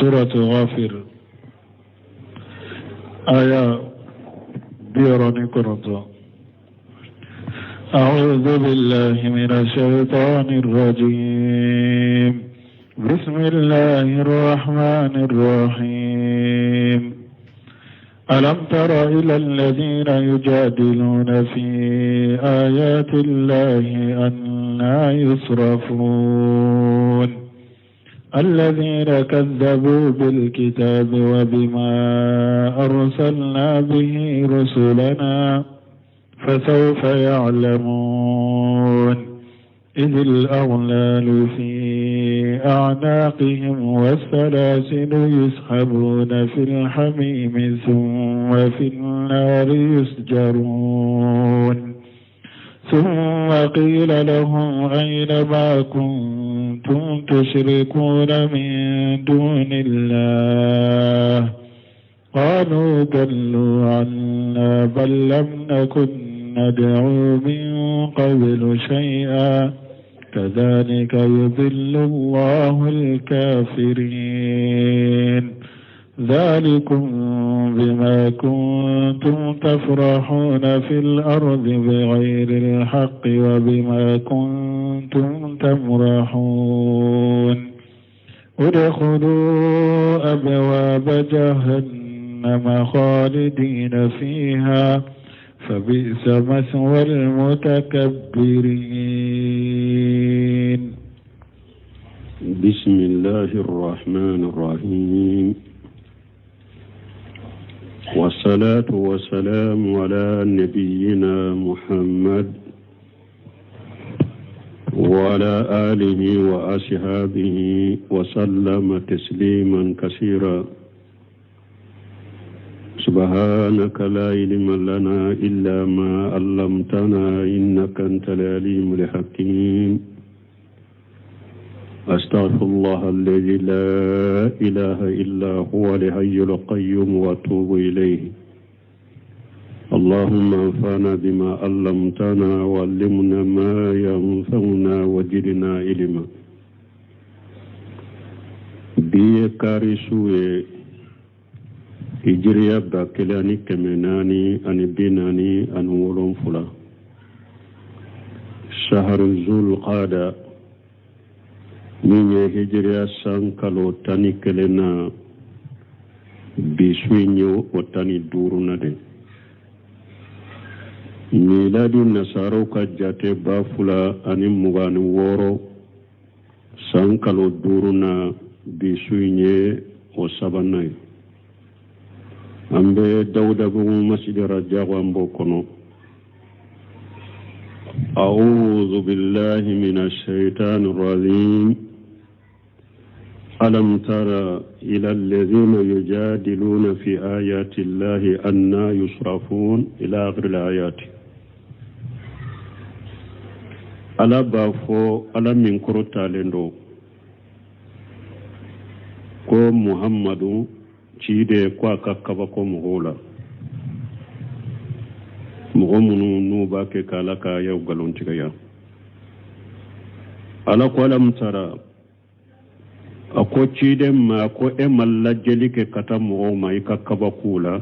سورة غافر آية 69. أعوذ بالله من الشيطان الرجيم. بسم الله الرحمن الرحيم. ألم تر إلى الذين يجادلون في آيات الله أنا يصرفون؟ الذين كذبوا بالكتاب وبما أرسلنا به رسلنا فسوف يعلمون. إذ الأغلال في أعناقهم والسلاسل يسحبون في الحميم ثم في النار يسجرون. ثم قيل لهم أين ما كنتم تشركون من دون الله؟ قالوا ضلوا عنا بل لم نكن ندعو من قبل شيئا، كذلك يضل الله الكافرين. ذلكم بما كنتم تفرحون في الأرض بغير الحق وبما كنتم تمرحون. ادخلوا أبواب جهنم خالدين فيها فبئس مثوى المتكبرين. بسم الله الرحمن الرحيم، والصلاة والسلام على نبينا محمد وعلى آله وأصحابه وسلم تسليما كثيرا. سبحانك لا علم لنا إلا ما علمتنا إنك أنت العليم الحكيم. أستغفر الله الذي لا إله إلا هو الحي القيوم وأتوب إليه. اللهم انفعنا بما علمتنا وعلمنا ما ينفعنا وزدنا علما. Bi ye kari su ye, hijiriya 1447, saharu Zul Qada, min ye hijiriya san kalo 11 na, bi su in ye o 15 na de. Miladi nasaraw ka jate 2026, san kalo 5 na, bi su in ye o sabanan ye. An bɛ Dawudabugu Masjid Rajago, an b'o kɔnɔ. أعوذ بالله من الشيطان الرجيم. ألم تر إلى الذين يجادلون في آيات الله أنى يصرفون إلى آخر الآيات. Ala b'a fɔ, Ala min kɔrɔtalen don, ko Muhammadu ciden ko a ka kabako mɔgɔw la, mɔgɔ minnu n'u b'a kɛ k'Ala ka ayaw nkalontigiya. Ala ko: ألم تر, a ko ciden ma ko e ma lajɛli kɛ ka taa mɔgɔw ma i ka kabakow la.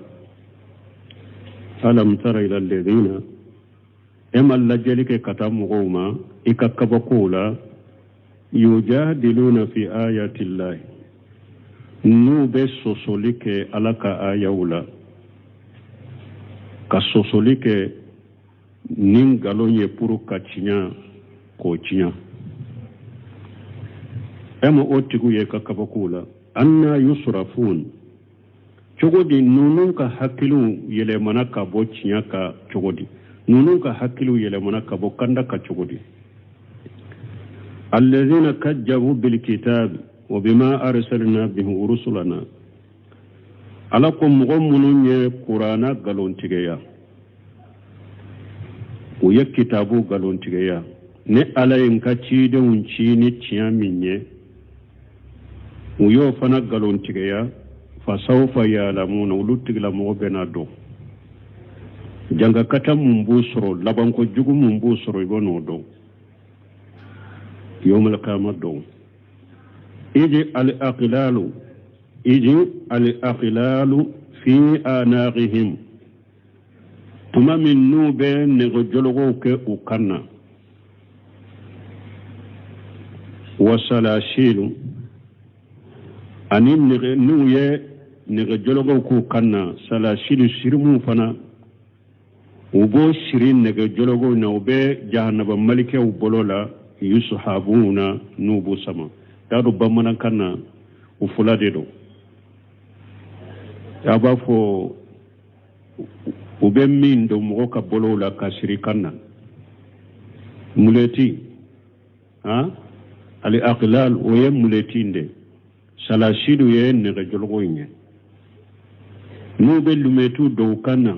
ألم تر إلى الذين, e ma lajɛli kɛ ka taa mɔgɔw ma i ka kabakow la, يجادلون في آيات الله, n'u bɛ sɔsɔli kɛ Ala ka ayaw la, ka sɔsɔli kɛ ni nkalon ye pour ka tiɲɛ k'o tiɲɛ. E ma o tigiw ye ka kabakow la. أنى يصرفون, cogo di ninnu ka hakiliw yɛlɛmana ka bɔ tiɲɛ kan? Cogo di ninnu ka hakiliw yɛlɛmana ka bɔ kanda kan? Cogo di? الذين كذبوا بالكتاب وبما أرسلنا به رسلنا. Ala ko mɔgɔ minnu ye Kurana nkalontigiya, u ye kitabu nkalontigiya, ne Ala ye n ka cidenw ci ni tiɲɛ min ye, u y'o fana nkalontigiya. فسوف يعلمون, olu tigilamɔgɔ bɛna dɔn jangakata mun b'u sɔrɔ, labanko jugu mun b'u sɔrɔ, i bɛ n'o dɔn يوم القيامة dɔn. إذ الأغلال. Iji al aqlalu fi anaqihim, tuma min n'u bɛ nɛgɛjɔlɔkɔw kɛ u kan na, wa salasilu, ani nɛgɛ n'u ye nɛgɛjɔlɔkɔw k'u kan na, salasilu sirimuw fana u b'o siri nɛgɛjɔlɔkɔw na, u bɛ jahanaba malikɛw bolo la, yusuhabuna, n'u b'u sama. T'a dɔn bamanankan na u fila de don. A b'a fɔ u bɛ min don mɔgɔ ka bolow la ka siri kan na, muleti han, al aqlal o ye muleti in de, salasilu ye nɛgɛjɔlɔkɔ in ye. N'u bɛ lumetiw don u kan na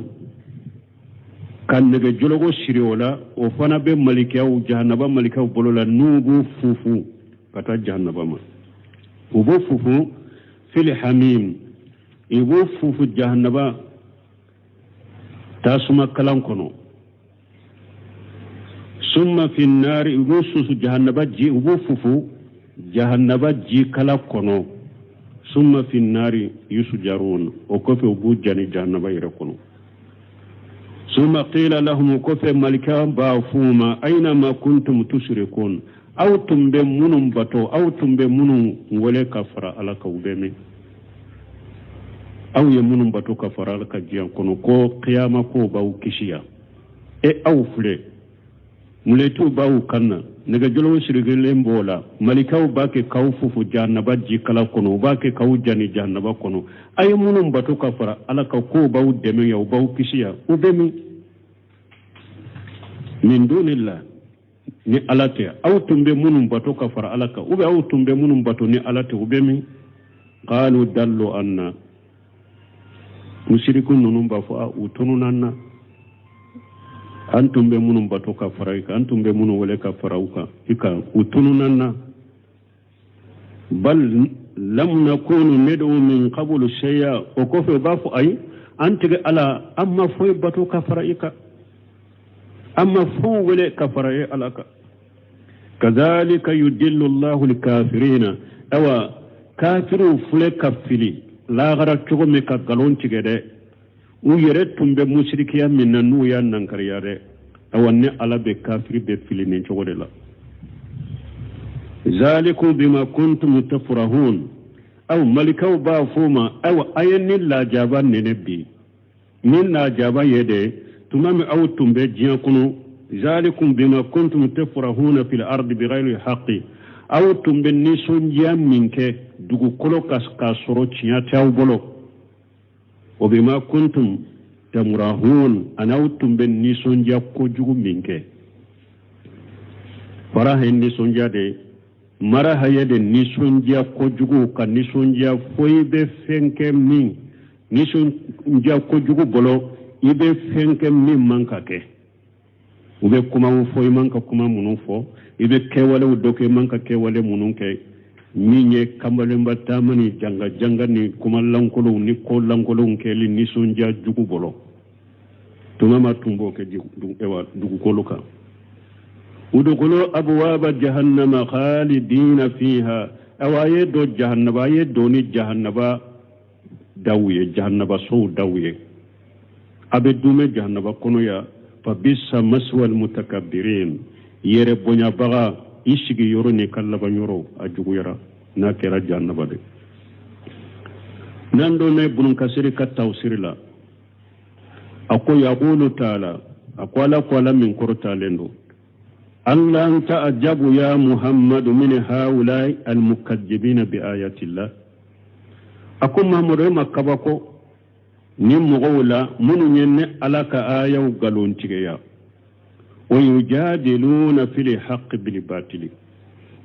ka nɛgɛjɔlɔkɔ siri o la, o fana bɛ malikew, jahanaba malikew bolo la, n'u b'u fufu ka taa jahanaba ma. U b'u fufu fil hamim, i b'u fufu jahanaba tasuma kalan kɔnɔ, summa fi nari, u b'u susu jahanaba ji, u b'u fufu jahanaba ji kala kɔnɔ, summa fi nari yusjarun, o kɔfɛ u b'u jani jahanaba yɛrɛ kɔnɔ. Summa qila lahum, o kɔfɛ malika b'a f'u ma, aina ma kuntum tushrikun, aw tun bɛ minnu bato, aw tun bɛ minnu wele ka fara Ala kan, u bɛ min? Aw ye minnu bato ka fara Ala kan diɲɛ kɔnɔ, ko kiyama ko b'aw kisi yan, e aw filɛ muletiw b'aw kan na, nɛgɛjɔlɔw sirigilen b'o la, malikaw b'a kɛ k'aw fufu jahanaba jikala kɔnɔ, u b'a kɛ k'aw jani jahanaba kɔnɔ. A ye minnu bato ka fara Ala kan k'o b'aw dɛmɛ yan, u b'aw kisi yan, u bɛ min? Min dunillah, ni Ala tɛ, aw tun bɛ minnu bato ka fara Ala kan, ou bien aw tun bɛ minnu bato ni Ala tɛ, u bɛ min? Qalu dallu anna, musiriku ninnu b'a fɔ, u tununna an na, an tun bɛ minnu bato ka fara i kan, an tun bɛ minnu wele ka fara u kan i kan, u tununna an na. Bal lam nakunu nad'u min qablu shay'a, o kɔfɛ u b'a fɔ, ayi, an tigi Ala, an ma foyi bato ka fara i kan, an ma foyi wele ka fara e Ala kan. Kazalika yudillu Allahu al-kafirina, awa kafiriw filɛ ka fili lahara cogo min ka nkalon tigɛ dɛ, u yɛrɛ tun bɛ musirikiya min na n'u y'a nankariya dɛ, awa ne Ala bɛ kafiri bɛ fili nin cogo de la. Zalikum bima kuntum tafrahun, aw malikaw b'a fɔ ma, awa a ye ni lajaba nɛnɛ bi, ni lajaba ye dɛ, tuma min aw tun bɛ diɲɛ kɔnɔ, zalikum bima kuntum tafrahuna fil ardi bighayri haqqi, aw tun bɛ nisɔndiya min kɛ dugukolo kan k'a sɔrɔ tiɲɛ tɛ aw bolo, wa bima kuntum tamrahun, ani aw tun bɛ nisɔndiya kojugu min kɛ. Faraha ye nisɔndiya de ye, maraha ye de nisɔndiya kojugu, ka nisɔndiya fo i bɛ fɛn kɛ min nisɔndiya kojugu bolo, i bɛ fɛn kɛ min man ka kɛ, u bɛ kumaw fɔ i man ka kuma minnu fɔ, i bɛ kɛwalew dɔ kɛ i man ka kɛwale minnu kɛ, min ye kamalenba taama ni janga janga ni kuma lankolonw ni ko lankolonw kɛli nisɔndiya jugu bolo, tuma ma tun b'o kɛ dugukolo kan. Udukulu abwaba jahannama khalidina fiha, awa a ye don jahannaba, a ye don ni jahannaba daw ye, jahannaba sow daw ye, a bɛ dumɛ jahannaba kɔnɔ ya. Fa bisa maswal mutakabbirin, yɛrɛ bonyabaga i sigi yɔrɔ n'i ka laban yɔrɔ a juguyara n'a kɛra jahannaba de. N'an donna Ibnu Kasiri ka tafsiri la, a ko yaqulu taala, a ko Ala ko Ala min kɔrɔtalen don, an lan ta'ajabu ya Muhammadu min haulai almukadzibina bi ayatillah, a ko Muhammadu e ma kabako ni mɔgɔw la minnu ye ne Ala ka ayaw nkalon tigɛya, wa yujadiluna fil haqqi bil batili,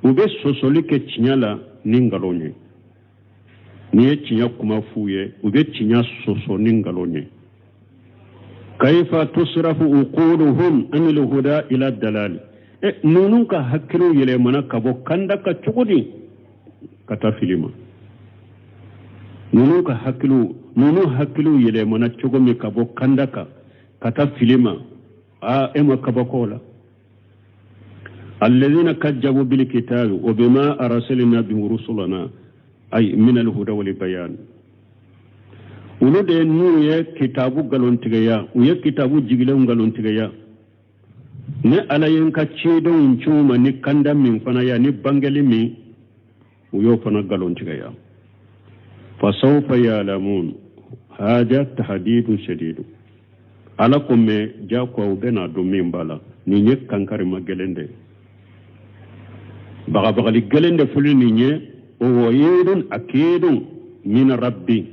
u bɛ sɔsɔli kɛ tiɲɛ la ni nkalon ye. N'i ye tiɲɛ kuma f'u ye, u bɛ tiɲɛ sɔsɔ ni nkalon ye. Kaifa tusrafu uquluhum anil huda ila dalali, e ninnu ka hakiliw yɛlɛmana ka bɔ kanda kan cogo di ka taa fili ma? Ninnu ka hakiliw, ninnu hakiliw yɛlɛmana cogo min ka bɔ kanda kan ka taa fili ma, aa e ma kabako la. Alladhina kajjabu bil kitabi wa bima arsalna bihi rusulana, Ay min alhuda wal bayan, olu de n'u ye kitabu nkalontigiya, u ye kitabu jigilenw nkalontigiya. Ni Ala ye n ka cidenw ci u ma ni kanda min fana ya, ni bangeli min, u y'o fana nkalontigiya. Fasawfa ya'lamun, haja tahdidu shadidu. Ala ko mɛ jagoya u bɛna dɔn min b'a la. Nin ye kankarima gɛlɛn de ye, bagabagali gɛlɛn de fili nin ye. O wa'idun akidun min rabbi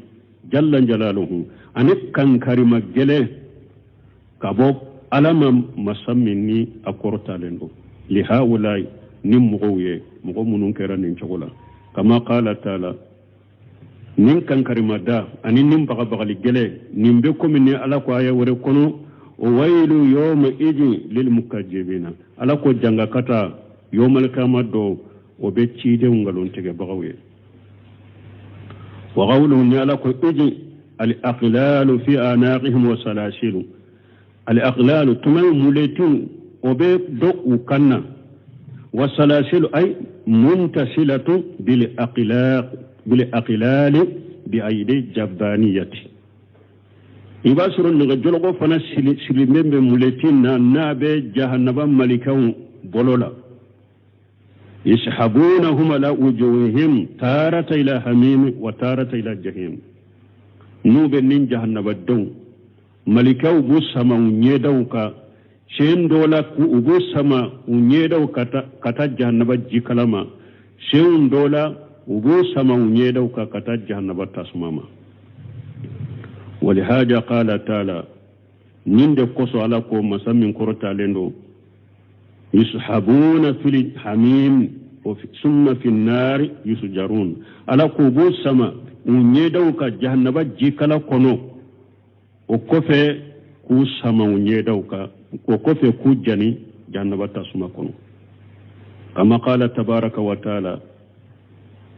jalla jalaluhu, ani kankarima gɛlɛn ka bɔ Ala ma, masa min ni a kɔrɔtalen don, lihaulai, ni mɔgɔw ye, mɔgɔ minnu kɛra nin cogo la. Kama qala taala, nin kankarimada ani nin bagabagali gɛlɛn nin bɛ komi ni Ala ko aya wɛrɛ kɔnɔ: o wayilu yawma idin lil mukajibina. Ala ko janga kata yomalikama dɔ, o bɛ cidenw nkalontigɛbagaw ye. Wa qawluhu, ni Ala ko idin al aqlalu fi anaqihim wa salasilu. Al aqlalu, tuma muletinw o bɛ don u kan na. Wa salasilu ay muntasilatu bil aqlaq bil aqlali bi aydi jabbaniyati. I b'a sɔrɔ nɛgɛjɔlɔkɔ fana sirilen bɛ muletin na, n'a bɛ jahanaba malikaw bolo la. Yashabunahum ala wujuhihim tarata ila hamim wa tarata ila jahim. N'u bɛ nin jahannabadenw, malikaw b'u sama u ɲɛdaw kan sen dɔ la, u b'u sama u ɲɛdaw ka taa jahannaba jikala ma. Sen dɔ la, u b'u sama u ɲɛdaw kan ka taa jahannaba tasuma ma. Walihaja qala taala, nin de kosɔn Ala ko, masa min kɔrɔtalen don: yushabuna fil hamim summa fi nari yusjarun. Ala k'u b'u sama u ɲɛdaw ka jahannaba jikala kɔnɔ, o kɔfɛ k'u sama u ɲɛdaw kan, o kɔfɛ k'u jani jahannaba tasuma kɔnɔ. Kama qala tabaraka wa taala,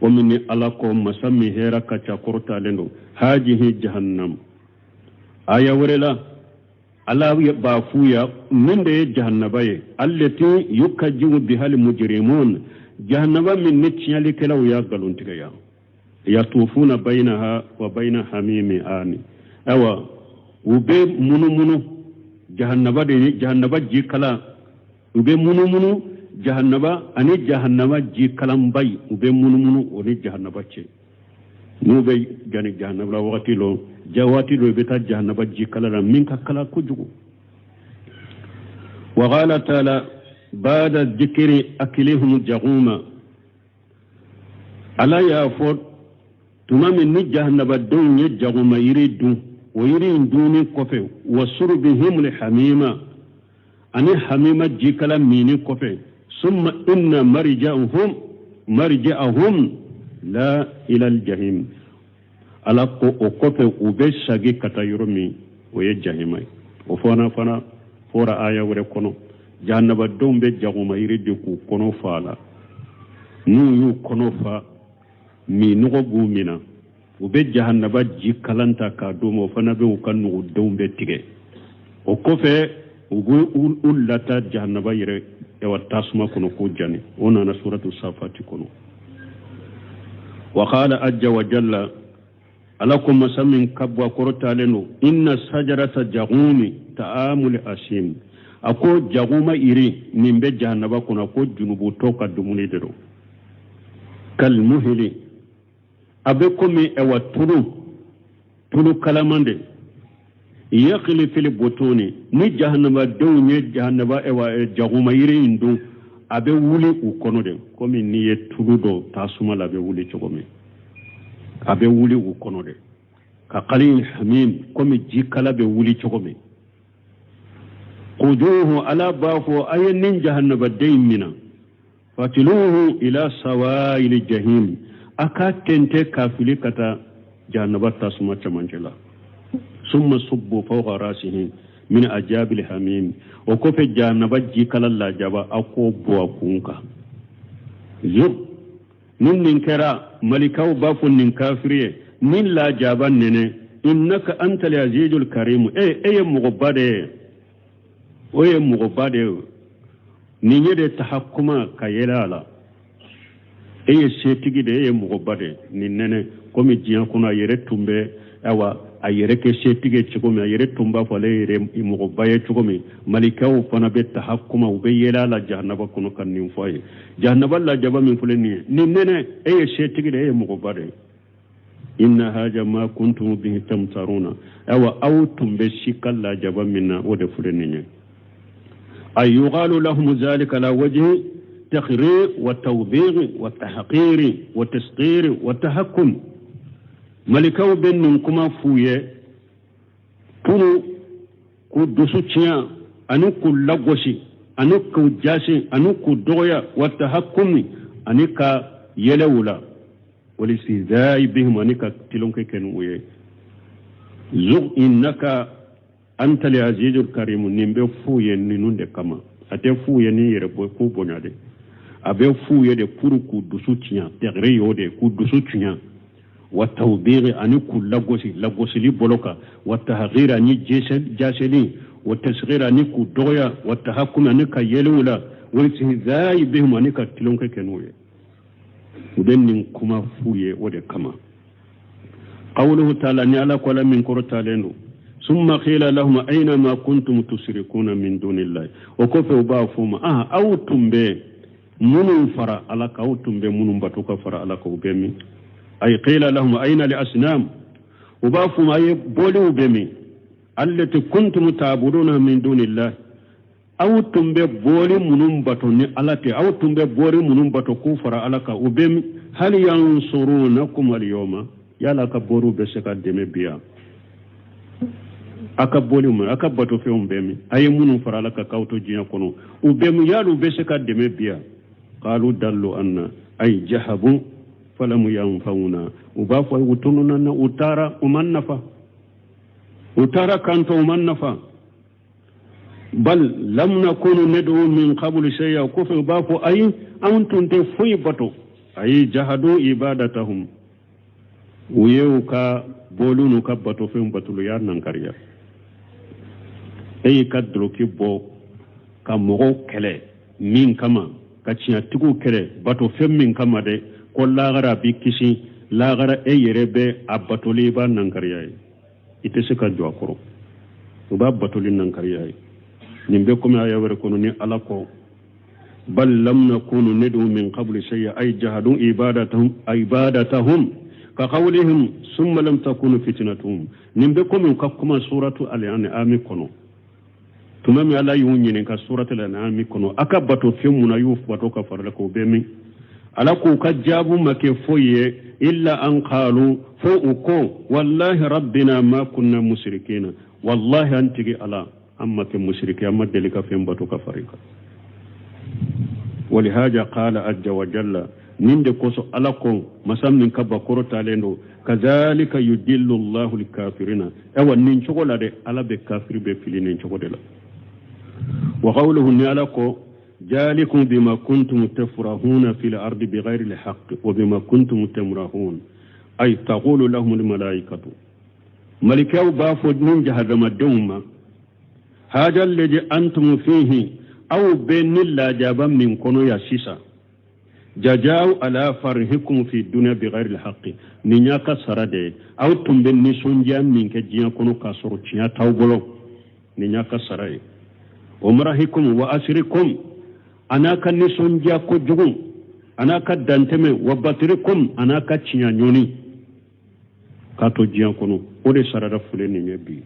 komi ni Ala ko, masa min hɛra ka ca, kɔrɔtalen don: hajihi jahannam. Aya wɛrɛ la, Ala b'a f'u ya min de ye jahannaba ye: allati yukajibu bihal mujrimun, jahannaba min ni tiɲɛlikɛlaw y'a nkalontigɛya. Yatufuna baynaha wa bayna hamimi ani. Ayiwa, u bɛ munumunu jahannaba de ye, jahannaba jikala, u bɛ munumunu jahannaba ani jahannaba jikalanba ye, u bɛ munumunu o ni jahannaba cɛ. N'u bɛ jani jahannaba la wagati dɔ, ja waati dɔ, i bɛ taa jahannaba jikala la min ka kala kojugu. Wa qala taala bada dikiri akilihum jaguma. Ala y'a fɔ tuma min ni jahannabadenw ye jaguma yiri dun, o yiri in dunni kɔfɛ, wa surbihim hamima, ani hamima jikala minni kɔfɛ, summa inna marji'ahum la ila aljahim. Ala ko o kɔfɛ u bɛ sagi ka taa yɔrɔ min, o ye jahima ye. O fana fɔra aya wɛrɛ kɔnɔ: jahannabadenw bɛ jaguma yiri de k'u kɔnɔ fa a la. N'u y'u kɔnɔ fa, minɔgɔ b'u minɛ, u bɛ jahannaba ji kalan ta k'a d'u ma, o fana bɛ u ka nugudenw bɛ tigɛ. O kɔfɛ, u b'u u lata jahannaba yɛrɛ ɛwa tasuma kɔnɔ k'o jani. O nana suratu Safati kɔnɔ. Wa qala ajja wa jalla, Ala ko, masa min ka bɔ a kɔrɔtalen don: inna sajarata jagumi ta'amul asim. A ko jaguma yiri nin bɛ jahannaba kɔnɔ, a ko junubutɔ ka dumuni de don. Kalmuhili, a bɛ komi ɛwa tulu kalaman de, yakili fili botoni. Ni jahannabadenw ye jahannaba ɛwa jaguma yiri in dun, a bɛ wuli u kɔnɔ de, komi n'i ye tulu dɔ tasuma la, a bɛ wuli cogo min, a bɛ wuli u kɔnɔ de, ka qali hamim, komi jikala bɛ wuli cogo min. Khuduhu, Ala b'a fɔ a ye nin jahannabaden in minɛ, fatiluhu ila sawa'il jahim, a ka tɛntɛ k'a fili ka taa jahannaba tasuma cɛmancɛ la. Summa subbu fawqa rasihi min ajabil hamim. O kɔfɛ, jahannaba jikala lajaba, a k'o bɔ a kun kan. Zub, ni nin kɛra, malikaw b'a fɔ nin kafiri ye ni lajaba nɛnɛ: innaka antal azizul karim. E ye mɔgɔba de ye, o ye mɔgɔba de ye. Nin ye de tahakuma ka yɛlɛ a la. E ye setigi de, e ye mɔgɔba de, nin nɛnɛ komi diɲɛ kɔnɔ a yɛrɛ tun bɛ, ayiwa, a yɛrɛ kɛ setigi ye cogo min, a yɛrɛ tun b'a fɔ ale yɛrɛ mɔgɔba ye cogo min, malikaw fana bɛ tahakuma, u bɛ yɛlɛ a la jahanaba kɔnɔ ka nin fɔ a ye. Jahanaba lajaba min filɛ nin ye, nin nɛnɛ, e ye setigi de, e ye mɔgɔba de ye. Inna haja ma kuntum bihi tamtaruna, ayiwa, aw tun bɛ sika lajaba min na, o de filɛ nin ye. Ay yuqalu lahum zalika ala wajhi takhrir wa tawbigh wa tahqir wa tasghir wa tahakkum. Malikaw bɛ nin kuma f'u ye pour k'u dusu tiɲɛ ani k'u lagosi ani k'u jasi ani k'u dɔgɔya, wa tahakkum, ani ka yɛlɛ u la, walistihzai bihim, ani ka tilonkɛ kɛ n'u ye. Zug innaka anta al-azizul karim, nin bɛ f'u ye ninnu de kama. A tɛ f'u ye ni yɛrɛ bɔ k'u bonya de, a bɛ f'u ye de pour k'u dusu tiɲɛ. Tɛgɛrɛ y'o de, k'u dusu tiɲɛ, wa tawbiri, ani k'u lagosi lagosili bolo kan, wa tahqir, ani jaseli, wa tasghir, ani k'u dɔgɔya, wa tahakkum, ani ka yɛlɛ u la, wa istihzai bihim, ani ka tilonkɛ kɛ n'u ye. U bɛ nin kuma f'u ye o de kama. Qawluhu ta'ala, ni Ala ko, Ala min kɔrɔtalen don, summa qila lahum aina ma kuntum tushrikuna min dunillahi. O kɔfɛ u b'a fɔ ma: ah, aw tun bɛ minnu fara Ala kan, aw tun bɛ minnu bato ka fara Ala kan, u bɛ min? Ay qila lahum aina al asnam, u b'a fɔ ma: a ye boliw bɛ min? Allati kuntum ta'buduna min dunillahi, aw tun bɛ boli minnu bato ni Ala tɛ, aw tun bɛ bori minnu bato k'u fara Ala kan, u bɛ min? Hal yansurunakum al yawma, yala ka boriw bɛ se ka dɛmɛ bi yan? A ka boli mun, a ka batofɛnw bɛ min? A ye minnu fara Ala kan k'aw to diɲɛ kɔnɔ, u bɛ min? Yala u bɛ se ka dɛmɛ bi yan? Qalu dallu anna ay jahabu falamu yanfa'una, u b'a fɔ u tununa na, u taara, u ma nafa, u taara kan to, u ma nafa. Bal lam nakunu nad'u min qablu shay'a, kɔfɛ u b'a fɔ: ayi, anw tun tɛ foyi bato. Ayi jahadu ibadatahum, u ye u ka boliw n'u ka batofɛnw batoluya nankariya. E y'i ka doloki bɔ ka mɔgɔw kɛlɛ min kama, ka tiɲɛtigiw kɛlɛ batofɛn min kama dɛ, ko lagara b'i kisi, lagara e yɛrɛ bɛ a batoli, i b'a nankariya ye, i tɛ se ka jɔ a kɔrɔ. U b'a batoli nankariya ye. Nin bɛ komi aya wɛrɛ kɔnɔ ni Ala ko: bal lam nakunu nad'u min qabli shay'a, ay jahadu ibadatahum ka qawlihim summa lam takunu fitnatuhum. Nin bɛ komi u ka kuma suratu al-an'am kɔnɔ, tuma min Ala y'u ɲininka suratu al-an'am kɔnɔ: a ka bato fɛn mun na y'u bato ka fara la k'o bɛ min? Ala k'u ka jaabu ma kɛ foyi ye illa an qalu, fo u ko: wallahi rabbina ma kunna mushrikina, wallahi an tigi Ala, an ma kɛ mushriki, an ma deli ka fɛn bato ka fara kan. Walihaja qala azza wa jalla, nin de kosɔn Ala ko, masa min ka bakɔrɔ talen don: kazalika yudillu llahu lkafirina, awa nin cogo la dɛ, Ala bɛ kafiri bɛ fili nin cogo de la. Wa qawluhu, ni Ala ko: jalikum bima kuntum tafrahuna fil ardi bighayri lhaqq wa bima kuntum tamrahun, ay taqulu lahum almalaikatu, malikaw b'a fɔ nin jahadamadenw ma: haja alladhi antum fihi, aw bɛ ni lajaba min kɔnɔ ya sisan, jajaw ala farihikum fi dunya bighayri alhaqi, nin y'a ka sara de ye. Aw tun bɛ nisɔndiya min kɛ diɲɛ kɔnɔ k'a sɔrɔ tiɲɛ t'aw bolo, nin y'a ka sara ye. O marahikum wa asirikum, a n'a ka nisɔndiya kojugu, a n'a ka dantɛmɛ, wa batirikum, a n'a ka tiɲɛ ɲɔni k'a to diɲɛ kɔnɔ, o de sarada filɛ nin ye bi.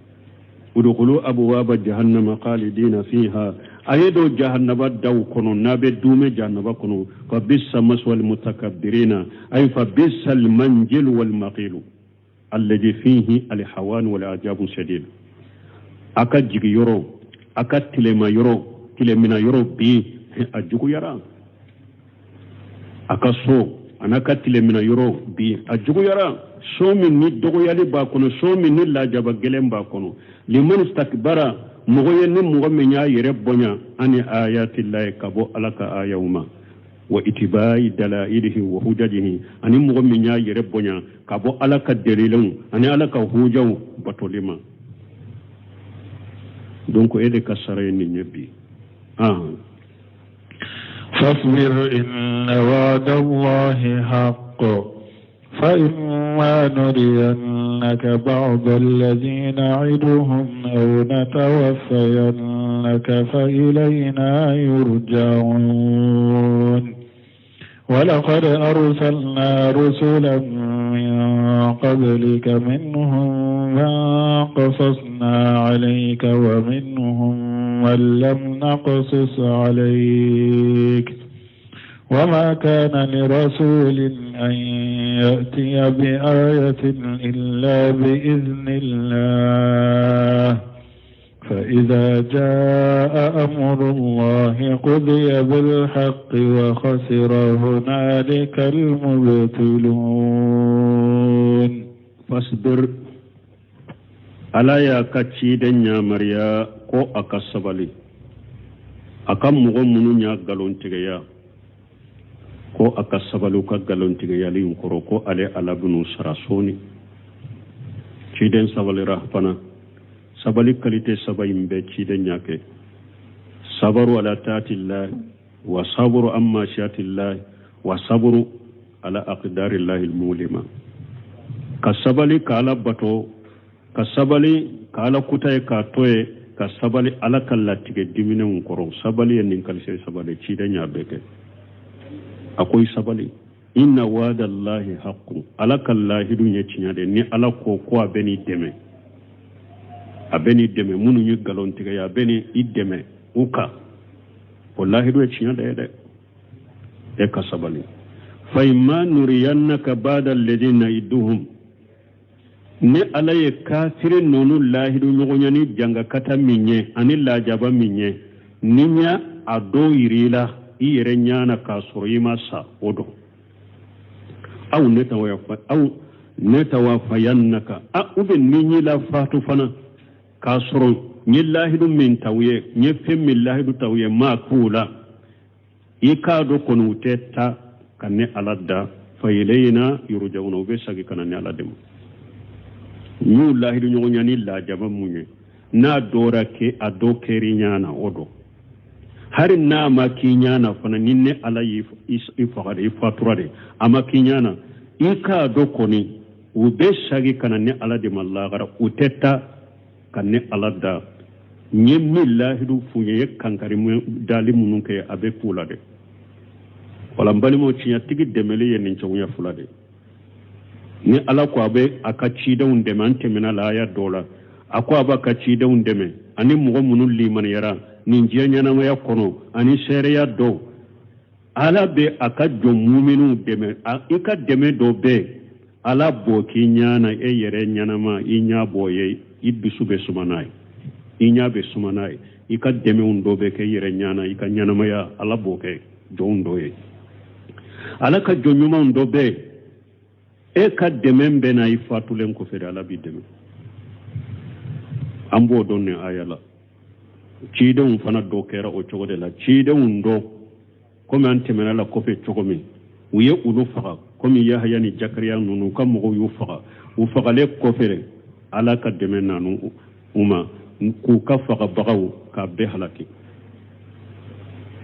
Udkhulu abwaba jahannama khalidina fiha, a ye don jahannaba daw kɔnɔ n'a bɛ duumɛ jahannaba kɔnɔ. Fa bisa maswal mutakabbirina, ay fa bisa almanjilu wal maqilu alladhi fihi alhawan wal ajabu shadid. A ka jigi yɔrɔ, a ka tilema yɔrɔ, tilemina yɔrɔ bi a juguyara. A ka so a n'a ka tilemina yɔrɔ bi a juguyara, so min ni dɔgɔyali b'a kɔnɔ, so min ni lajaba gɛlɛn b'a kɔnɔ. Liman istakbara, mɔgɔ ye ni mɔgɔ min y'a yɛrɛ bonya, ani ayatillahi, ka bɔ Ala ka ayaw ma, wa itibai dalailihi wa hujajihi, ani mɔgɔ min y'a yɛrɛ bonya ka bɔ Ala ka dalilenw ani Ala ka hujaw batoli ma. Donc e de ka sara ye nin ye bi. فاصبر إن وعد الله حق فإما نرينك بعض الذي نعدهم أو نتوفينك فإلينا يرجعون ولقد أرسلنا رسلا من قبلك منهم من قصصنا عليك ومنهم من لم نقصص عليك وما كان لرسول أن يأتي بآية إلا بإذن الله فإذا جاء أمر الله قضي بالحق وخسر هنالك المبطلون. Fasbir, Ala y'a ka ciden yamaruya ko a ka sabali a ka mɔgɔ minnu y'a nkalontigiya, ko a ka sabali u ka nkalontigiyali in kɔrɔ, ko ale Ala bɛn'u sara sɔɔni. Ciden sabalira fana. Sabali qualité saba in bɛɛ ciden y'a kɛ: sabaru ala taatillahi wa saburu an masiyatillahi wa saburu ala aqdarillahi almulima. Ka sabali ka Ala bato, ka sabali ka Ala kuta ye k'a to ye, ka sabali Ala ka latigɛ diminɛw kɔrɔ. Sabali ye nin qualité saba de, ciden y'a bɛɛ kɛ. A ko i sabali, inna wadallahi haqqun, Ala ka lahidu ye tiɲɛ de. Ni Ala ko ko a bɛ n'i dɛmɛ, a bɛ n'i dɛmɛ. Minnu ye nkalon tigɛ, a bɛ ni i dɛmɛ u kan, o lahidu ye tiɲɛ de ye dɛ. E ka sabali. Fa imma nuriyannaka ba'da alladhi na'iduhum, ni Ala ye kafiri ninnu lahidu ɲɔgɔnya ni jangakata min ye ani lajaba min ye, ni ɲa a dɔw yir'i la i yɛrɛ ɲa na k'a sɔrɔ i ma sa o dɔn, aw natawafayannaka a u bɛ ni ɲi la fatu fana k'a sɔrɔ n ye lahidu min ta u ye, n ye fɛn min lahidu ta u ye, maa k'u la, i k'a dɔn kɔni u tɛ taa ka ne Ala da. Fa ilayna yurja'una, u bɛ segin ka na ne Ala de ma. N y'u lahidu ɲɔgɔnya ni lajaba mun ye, n'a dɔra ke a dɔ kɛr'i ɲa na o dɔn, hari n'a ma k'i ɲa na fana, ni ne Ala y'i faga de, i fatura de, a ma k'i ɲa na, i k'a dɔn kɔni u bɛ segin ka na ne Ala de ma lahara. U tɛ taa ka ne Ala da. N ye min lahidu f'u ye, n ye kankari dali minnu kɛ, a bɛ k'u la dɛ. Wala n balimaw, tiɲɛtigi dɛmɛli ye nin cogoya fila de. Ni Ala ko a bɛ a ka cidenw dɛmɛ, an tɛmɛna la aya dɔ la, a ko a b'a ka cidenw dɛmɛ ani mɔgɔ minnu limaniyara nin diɲɛ ɲɛnamaya kɔnɔ ani seereya dɔw. Ala bɛ a ka jɔn muminiw dɛmɛ. I ka dɛmɛ dɔ bɛ Ala b'o k'i ɲɛ na, e yɛrɛ ɲɛnama, i ɲɛ b'o ye, i dusu bɛ suma n'a ye, i ɲɛ bɛ suma n'a ye. I ka dɛmɛw dɔ bɛ kɛ i yɛrɛ ɲɛ na, i ka ɲɛnamaya, Ala b'o kɛ jɔnw dɔ ye. Ala ka jɔn ɲumanw dɔ bɛ yen, e ka dɛmɛ bɛ na i fatulen kɔfɛ de, Ala b'i dɛmɛ. An b'o dɔn nin aya la. Cidenw fana dɔ kɛra o cogo de la. Cidenw dɔ, komi an tɛmɛna la kɔfɛ cogo min, u ye olu faga, komi Yahaya ni Jakariya ninnu, u ka mɔgɔw y'u faga. U fagalen kɔfɛ, Ala ka dɛmɛ nanu u ma k'u ka fagabagaw k'a bɛɛ halaki,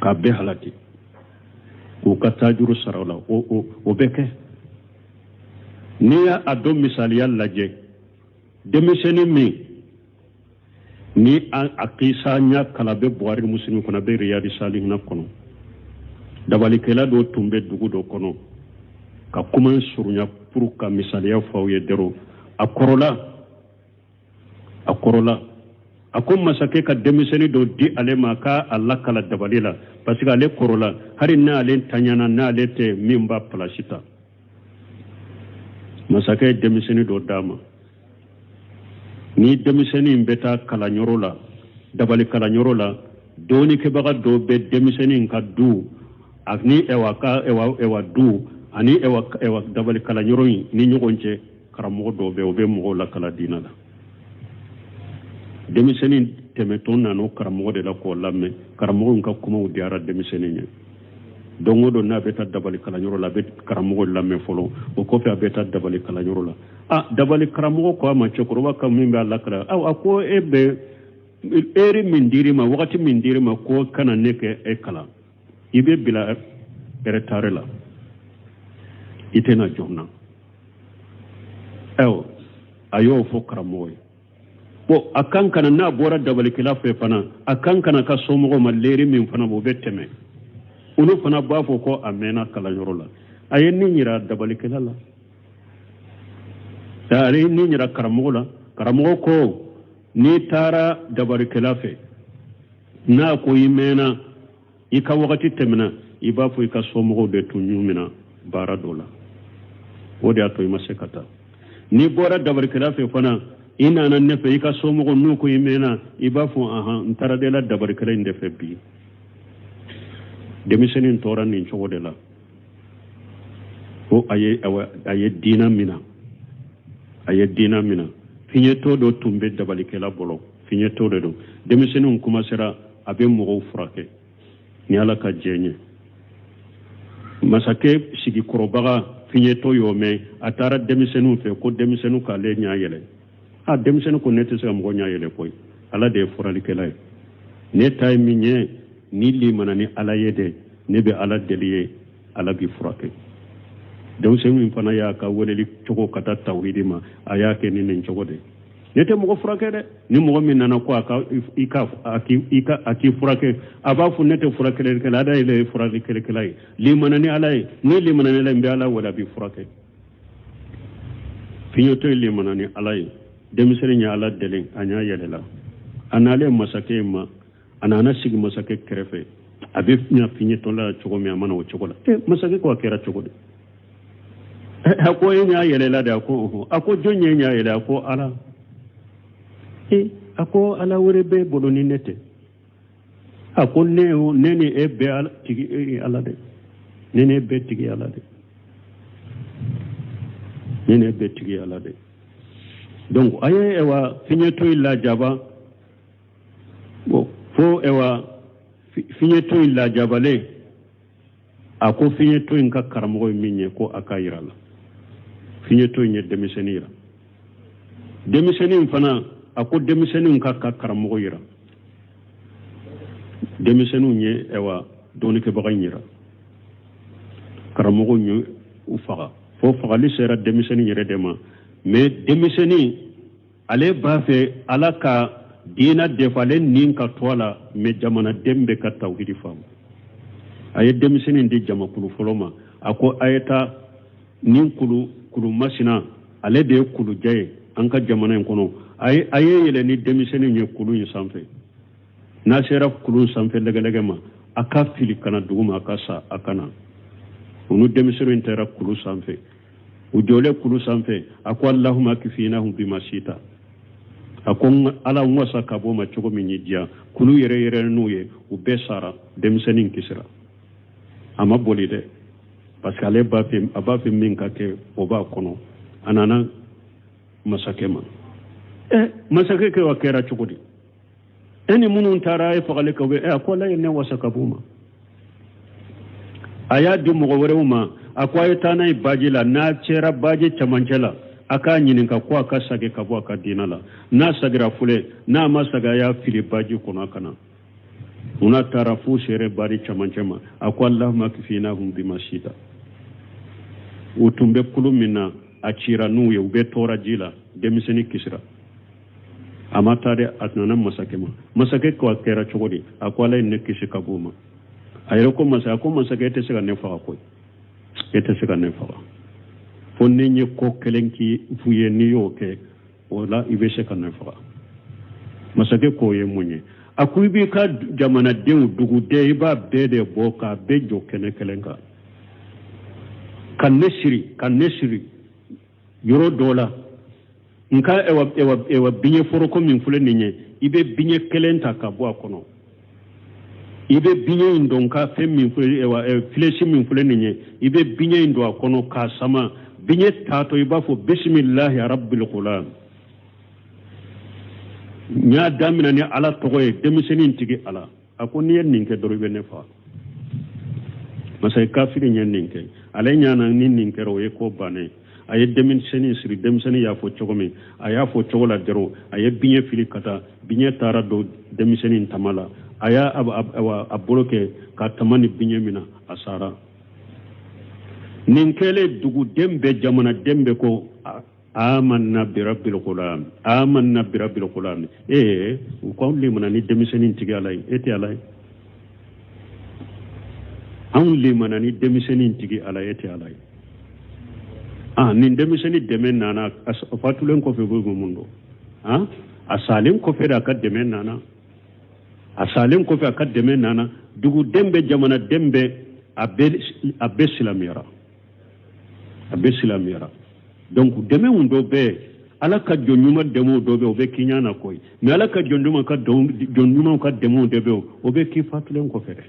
k'a bɛɛ halaki, k'u ka taajuru sara o la. O bɛ kɛ. N'i y'a a dɔn misaliya lajɛ, denmisɛnnin min ni a kisa ɲa kala bɛ Buhari Muslim kɔnɔ, a bɛ Riyadi Salihina kɔnɔ, dabalikɛla dɔ tun bɛ dugu dɔ kɔnɔ. Ka kuma surunya pour ka misaliya fɔ aw ye dɔrɔn, a kɔrɔla, a kɔrɔla, a ko masakɛ ka denmisɛnnin dɔ di ale ma k'a a lakala dabali la, parce que ale kɔrɔla, hali n'ale taɲana, n'ale tɛ min b'a place ta. Masakɛ ye denmisɛnnin dɔ d'a ma. Ni denmisɛnnin bɛ taa kalanyɔrɔ la, dabali kalanyɔrɔ la, dɔɔnikɛbaga dɔ bɛ denmisɛnnin ka du ani ɛwa ka ɛwa ɛwa du ani ɛwa ɛwa dabali kalanyɔrɔ in ni ɲɔgɔn cɛ, karamɔgɔ dɔ bɛ, o bɛ mɔgɔw lakala diinɛ la. Denmisɛnnin tɛmɛtɔ nana o karamɔgɔ de la k'o lamɛn. Karamɔgɔ in ka kumaw diyara denmisɛnnin ye. Don o don n'a bɛ taa dabali kalanyɔrɔ la, a bɛ karamɔgɔ lamɛn fɔlɔ, o kɔfɛ a bɛ taa dabali kalanyɔrɔ la. A dabali karamɔgɔ ko a ma, cɛkɔrɔba ka min b'a lakala, aw a ko e bɛ heure min dir'i ma, wagati min dir'i ma ko kana ne kɛ e kalan. I bɛ bila retard la, i tɛ na joona. Ayiwa, a y'o fɔ karamɔgɔ ye. Bon, a kan ka na, n'a bɔra dabalikɛla fɛ fana, a kan ka na ka somɔgɔw ma leri min fana, o bɛ tɛmɛ, olu fana b'a fɔ ko a mɛnna kalanyɔrɔ la. A ye nin yira dabalikɛla la, a ye nin yira karamɔgɔ la. Karamɔgɔ ko n'i taara dabalikɛla fɛ, n'a ko i mɛnna, i ka wagati tɛmɛna, i b'a fɔ i ka somɔgɔw de tun y'u minɛ baara dɔ la, o de y'a to i ma se ka taa. N'i bɔra dabarikɛla fɛ fana, i nana ne fɛ, i ka somɔgɔw n'u ko i mɛnna, i b'a fɔ ahan, n taara de la dabarikɛla in de fɛ bi. Denmisɛnnin tora nin cogo de la ko a ye diina mina, a ye diina mina. Fiɲɛtɔ dɔ tun bɛ dabalikɛla bolo, fiɲɛtɔ de don. Denmisɛnninw kumasera, a bɛ mɔgɔw furakɛ ni Ala ka jɛn ye. Masakɛ sigikɔrɔbaga fiɲɛtɔ y'o mɛn, a taara denmisɛnninw fɛ ko denmisɛnninw k'ale ɲɛ yɛlɛ. A denmisɛnnin ko ne tɛ se ka mɔgɔ ɲɛ yɛlɛ koyi, Ala de ye furalikɛla ye. Ne ta ye min ye, ni limana ni Ala ye de, ne bɛ Ala deli ye, Ala b'i furakɛ. Denmisɛnnin fana y'a ka weleli cogo ka taa tawhidi ma, a y'a kɛ ni nin cogo de. Ne tɛ mɔgɔ furakɛ dɛ, ni mɔgɔ min nana ko a ka i ka a k'i i ka a k'i furakɛ, a b'a fɔ ne tɛ furakɛlikɛla, Ala yɛrɛ ye furakɛlikɛla ye. Limana ni Ala ye, ni limana ni Ala ye, n bɛ Ala wele, a b'i furakɛ. Fiɲɛtɔ ye limana ni Ala ye. Denmisɛnnin ye Ala deli, a ɲɛ yɛlɛla. A nalen masakɛ ma, a nana sigi masakɛ kɛrɛfɛ. A bɛ ɲa fiɲɛtɔ la cogo min, a mana o cogo la. Masakɛ ko a kɛra cogo di? A ko e ɲɛ yɛlɛla de. A ko ɔhɔn. A ko jɔn ye ɲɛ yɛlɛ? A ko Ala. A ko Ala wɛrɛ b'e bolo ni ne tɛ? A ko ne ni e bɛɛ Ala tigi Ala de, ne ni e bɛɛ tigi Ala de, ne ni e bɛɛ tigi Ala de. Donc a ye ewa fiɲɛtɔ in lajaba. Bon, fo ewa fiɲɛtɔ in lajabalen, a ko fiɲɛtɔ in ka karamɔgɔ ye min ye, ko a ka yira la. Fiɲɛtɔ in ye denmisɛnnin yira. Denmisɛnnin fana, a ko denmisɛnninw ka karamɔgɔ yira. Denmisɛnninw ye ewa dɔnnikɛbaga in yira. Karamɔgɔw ye u faga, fo fagali sera denmisɛnnin yɛrɛ de ma. Mais denmisɛnnin ale b'a fɛ Ala ka diina defalen nin ka to a la, mais jamanaden bɛ ka tawhidi faamu. A ye denmisɛnnin di jamakulu fɔlɔ ma, a ko a ye taa nin kulu masina, ale de ye kulujɛ ye an ka jamana in kɔnɔ. A ye yɛlɛ ni denmisɛnnin ye kulu in sanfɛ. N'a sera kulu sanfɛ lɛgɛlɛgɛ ma, a ka fili ka na dugu ma, a ka sa, a ka na. U ni denmisɛnnin taara kulu sanfɛ. U jɔlen kulu sanfɛ, a ko Allahumma kifinahum bima sita. A ko Ala n wasa ka bɔ ma cogo min ye diya. Kulu yɛrɛ yɛrɛ n'u ye, u bɛɛ sara, denmisɛnnin kisira. A ma boli dɛ, parce que ale b'a fɛ, a b'a fɛ min ka kɛ, o b'a kɔnɔ. A nana masakɛ ma. Masakɛ kɛ wa kɛra cogo di? E ni minnu taara e fagali kɛ, a ko Ala ye ne wasa ka b'u ma. A y'a di mɔgɔ wɛrɛw ma, a ko a ye taa n'a ye baji la, n'a sera baji cɛmancɛ la, a k'a ɲininka ko a ka sagi ka bɔ a ka diinɛ la. N'a sagira filɛ, n'a ma sagi, a y'a fili baji kɔnɔ a ka na. U n'a taara f'u sera baji cɛmancɛ ma, a ko Allahumma kifinahum bima sita. U tun bɛ kulu min na, a cira n'u ye, u bɛ tɔɔrɔ ji la, denmisɛnnin kisira. A ma taa dɛ, a nana masakɛ ma. Masakɛ ko a kɛra cogo di? A ko Ala ye ne kisi ka b'o ma. A yɛrɛ ko masakɛ, a ko masakɛ, e tɛ se ka ne faga koyi, e tɛ se ka ne faga fo ni n ye ko kelen k'i f'u ye, n'i y'o kɛ o la, i bɛ se ka ne faga. Masakɛ k'o ye mun ye? A ko i b'i ka jamanadenw, duguden, i b'a bɛɛ de bɔ k'a bɛɛ jɔ kɛnɛ kelen kan, ka ne siri, ka ne siri yɔrɔ dɔ la. N ka ewa biɲɛ foroko min filɛ nin ye, i bɛ biɲɛ kelen ta ka bɔ a kɔnɔ, i bɛ biɲɛ in don ka fɛn min filɛ, ewa filɛsi min filɛ nin ye, i bɛ biɲɛ in don a kɔnɔ k'a sama. Biɲɛ taatɔ i b'a fɔ bisimilahi rabbil gulam. N y'a daminɛ ni Ala tɔgɔ ye, denmisɛnnin tigi Ala. A ko n'i ye nin kɛ dɔrɔn, i bɛ ne faga. Masakɛ kafiri ye nin kɛ, ale ɲana ni nin kɛra, o ye ko bannen. A ye denmisɛnnin siri, denmisɛnnin y'a fɔ cogo min, a y'a fɔ cogo la dɔrɔn, a ye biɲɛ fili ka taa, biɲɛ taara don denmisɛnnin tama la. A y'a a bolo kɛ ka tama ni biɲɛ minɛ, a sara. Nin kɛlen, duguden bɛɛ, jamanaden bɛɛ ko: "Amanna birabbil gulam, amanna birabbil gulam." Ee, u ko: "Anw lemana ni denmisɛnnin tigi Ala ye, e tɛ Ala ye. Anw lemana ni denmisɛnnin tigi Ala ye, e tɛ Ala ye." Ah, nin denmisɛnnin dɛmɛ nana a fatulen kɔfɛ. Bɛ mun dɔn? Ah, a salen kɔfɛ de a ka dɛmɛ nana. A salen kɔfɛ, a ka dɛmɛ nana. Duguden bɛɛ, jamanaden bɛɛ, a bɛɛ silamɛyara, a bɛɛ silamɛyara. Donc dɛmɛw dɔ bɛ, Ala ka jɔn ɲuman dɛmɛw dɔ bɛ, o bɛ k'i ɲɛ na koyi. Mais Ala ka jɔn ɲuman ka jɔn ɲumanw ka dɛmɛw de bɛ, o bɛ k'i fatulen kɔfɛ dɛ.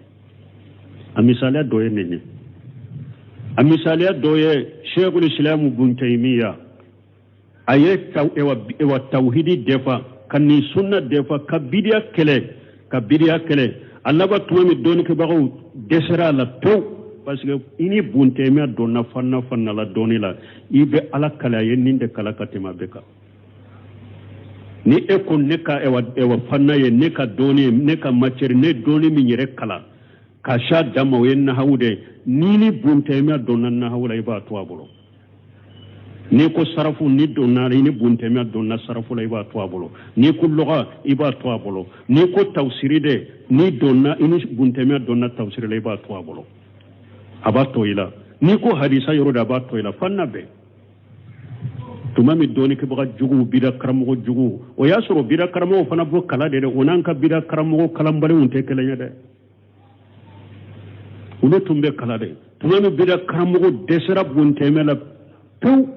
A misaliya dɔ ye nin ye. A misaliya dɔ ye Sheikhul Islam Bun Taymiya. A ye ewa tawhidi defa, ka nin sunna defa, ka bidiya kɛlɛ, ka bidiya kɛlɛ. A laban, tuma min dɔnnikɛbagaw dɛsɛra a la pewu, parce que i ni Bun Taymiya donna fanna fanna la dɔɔni la, i bɛ Ala kale, a ye nin de kala ka tɛmɛ a bɛɛ kan. Ni e ko ne ka ewa fanna ye, ne ka dɔɔni ye, ne ka matière, ne dɔɔni min yɛrɛ kala ka s'a dan ma, o ye nahawu de ye. Ni Bun Taymiya donna nahawu la, i b'a to a bolo. N'i ko sarafu, ni donna, i ni Bun Taymiya donna sarafu la, i b'a to a bolo. N'i ko lɔgɔ, i b'a to a bolo. N'i ko tawusiri de, n'i donna, i ni Bun Taymiya donna tawusiri la, i b'a to a bolo, a b'a to i la. N'i ko hadisa yɔrɔ de, a b'a to i la. Fanna bɛɛ. Tuma min dɔɔnikɛbaga juguw, bida karamɔgɔ juguw, o y'a sɔrɔ bida karamɔgɔw fana bɔ kala de dɛ. O n'an ka bida karamɔgɔ kalanbaliw tɛ kelen ye dɛ. Olu tun bɛ kala de. Tuma min bida karamɔgɔ dɛsɛra Bun Taymiya la pewu,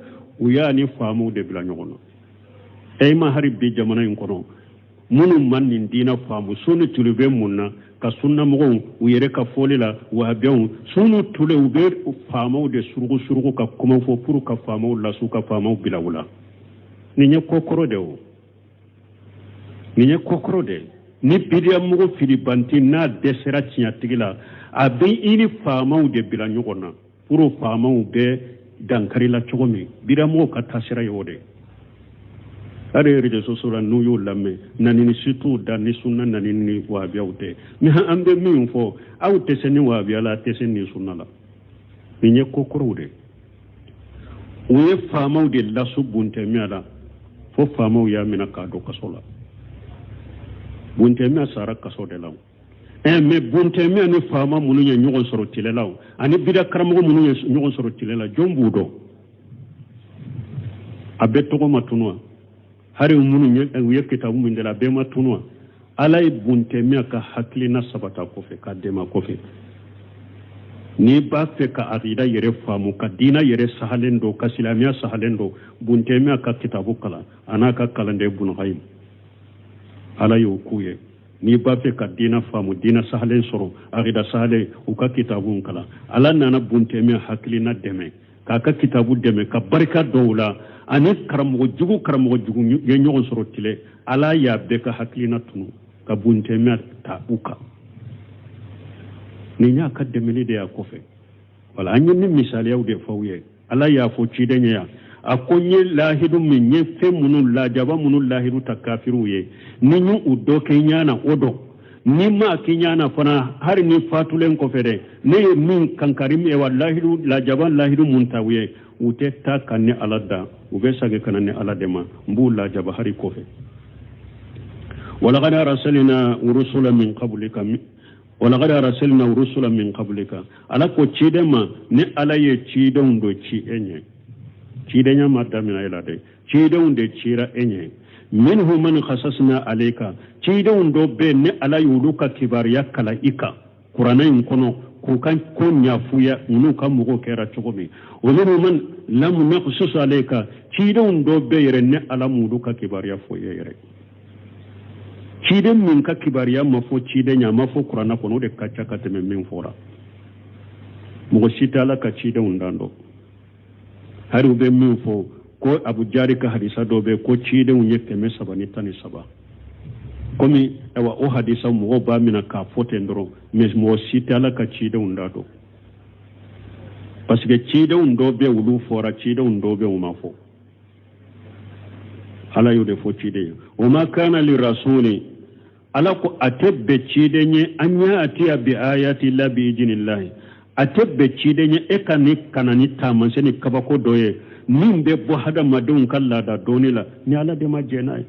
u y'a ni faamaw de bila ɲɔgɔn na. E ma hari bi jamana in kɔnɔ, minnu ma nin diinɛ faamu, su ni tulu bɛ mun na ka sunnamɔgɔw, u yɛrɛ ka fɔli la wahabiyaw, su ni tulu u bɛ faamaw de surugu surugu ka kuma fɔ pour ka faamaw lasu, ka faamaw bila u la. Nin ye ko kɔrɔ de, o nin ye ko kɔrɔ de. Ni bidiya mɔgɔ filibanti n'a dɛsɛra tiɲɛtigi la, a bɛ i ni faamaw de bila ɲɔgɔn na pour faamaw bɛ dankari la cogo min. Bidiyamɔgɔw ka taasira ye o de. Hali réseaux sociaux la, n'u y'o lamɛn, nanini si t'u da ni sunna nani ni wahabiyaw tɛ. Mais an bɛ min fɔ, aw tɛ se ni wahabiya la, a tɛ se ni sunna la. Nin ye ko kɔrɔw de. U ye faamaw de lasu Bun Taymiya la fo faamaw y'a minɛ k'a don kaso la. Bun Taymiya sara kaso de la. Mais Bun Taymiya ni faama minnu ye ɲɔgɔn sɔrɔ tile la, ani bida karamɔgɔ minnu ye ɲɔgɔn sɔrɔ tile la, jɔn b'u dɔn? A bɛɛ tɔgɔ ma tunu wa? Hari minnu ye, u ye kitabu min dala, a bɛɛ ma tunu wa? Ala ye Bun Taymiya ka hakilina sabata kɔfɛ k'a dɛmɛ kɔfɛ. N'i b'a fɛ ka akida yɛrɛ faamu, ka diina yɛrɛ sahalen don, ka silamɛya sahalen don, Bun Taymiya ka kitabu kalan, a n'a ka kalanden Bun Qayyim. Ala y'o k'u ye. N'i b'a fɛ ka diina faamu, diina sahalen sɔrɔ, akida sahalen, u ka kitabu kalan. Ala nana Bun Taymiya hakilina dɛmɛ, k'a ka kitabu dɛmɛ, ka barika dɔw la. Ani karamɔgɔ jugu, karamɔgɔ jugu ye ɲɔgɔn sɔrɔ tile, Ala y'a bɛɛ ka hakilina tunu ka Bun Taymiya ta u kan. Nin y'a ka dɛmɛni de y'a kɔfɛ. Wala an ye ni misaliyaw de fɔ aw ye. Ala y'a fɔ ciden ye yan, a ko: "N ye lahidu min, n ye fɛn minnu lajaba minnu lahidu ta kafiriw ye, ni n y'u dɔ kɛ ɲa na, o dɔn. Ni ma kɛ ɲa na fana, hali ni fatulen kɔfɛ dɛ, ne ye min kankari wa lahidu lajaba lahidu mun ta u ye, u tɛ taa ka ni Ala da, u bɛ segin ka na ni Ala de ma, n b'u lajaba hali kɔfɛ." ولقد أرسلنا رسلا من قبلك، ولقد أرسلنا رسلا من قبلك. Ala ko ciden ma, ni Ala ye cidenw dɔ ci e ɲɛ, cidenya ma daminɛ e la dɛ, cidenw de cira e ɲɛ. منهم من قصصنا عليك, cidenw dɔ bɛ ni Ala y'olu ka kibaruya kala i kan kuranɛ in kɔnɔ, k'u ka ko ɲɛf'u ye, n'u ka mɔgɔw kɛra cogo min. ومنهم من لم نقصص عليك, cidenw dɔ bɛ yɛrɛ ni Ala m'olu ka kibaruya fɔ i ye yɛrɛ. Ciden min ka kibaruya ma fɔ ciden ɲɛ, a ma fɔ kuranɛ kɔnɔ, o de ka ca ka tɛmɛ min fɔra. Mɔgɔ si tɛ Ala ka cidenw dan dɔn. Hali u bɛ min fɔ ko Abu Jari ka hadisa dɔ bɛ ko cidenw ye 313, komi ayiwa o hadisa mɔgɔw b'a minɛ k'a fɔ ten dɔrɔn. Mais mɔgɔ si tɛ Ala ka cidenw da dɔn, parce que cidenw dɔ bɛ, olu fɔra, cidenw dɔ bɛ, u ma fɔ. Ala y'o de fɔ ciden ye. وما كان لرسول. Ala ko a tɛ bɛn ciden ye an yatiya bi ayati la bi ijinillahi, a tɛ bɛn ciden ye e ka ni ka na ni taamasiyɛn ni kabako dɔ ye min bɛ bɔ hadamadenw ka laada dɔnni la ni Ala de ma jɛn n'a ye.